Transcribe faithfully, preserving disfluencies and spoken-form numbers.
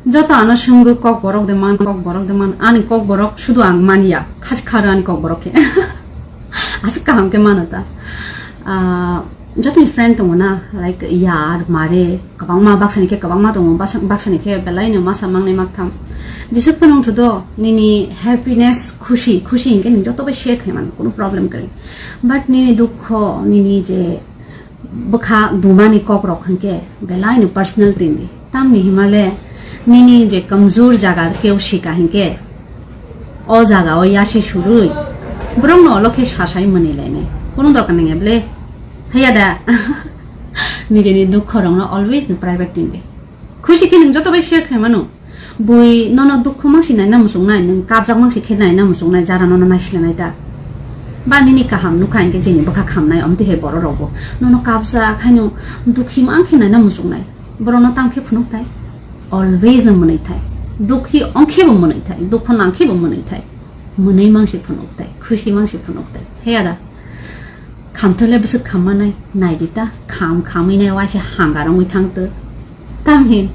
Joto ano swngo kok borok de man, kok borok de man, ani kok borok sudu ang manya, khasi kharo ani kok borok khe. Aswk kaham khe mano ta. Ah, jotoni friend tongo na, like yar, mare, kwbangma baksani khe kwbangma tongo, basa-, baksani khe belai no masa mangnai maktham. Jesuk phano wngthodo, nini happiness, khusi, khusi hinkhe nwng joto bai share khlai mano, kunu problem kwrwi. But nini dukho, nini je bwkha dumani kokrok hinkhe belai no personal tindi. Tamni himale nini je kamjur jaga keu sika hinkhe o jaga o yasi surui borok no olo khe sasai mwnwi lainai. Kunu dorkar nangya ble. Haya da. Nijeni dukho rok no always no private tindi. Khusi khe nwng joto bai share khlai mano. Bui nono dukhu mangsi naina muchungnai, nwng kabjak mangsi khe naina muchungnai, jara nono naislanai ta. Ba nini kaham nukha hinkhe jeni bwkha khamnai, omtwi hai borok rokbo. Nono kabjak haino dukhi mang khe naina muchungnai. Borokno tamo khe phunuk thai. Always no mwnwi thai. Dukhi ongkhe bo mwnwi thai, dukhu nangkhe bo mwnwi thai. Mwnwi mangsi phunuk thai, khusi mangsi phunuk thai. He ada. Khamthole bwswk khammanai, naidi ta, kham khamwi nai waisa hangar wngwi thangtw. Tamhin.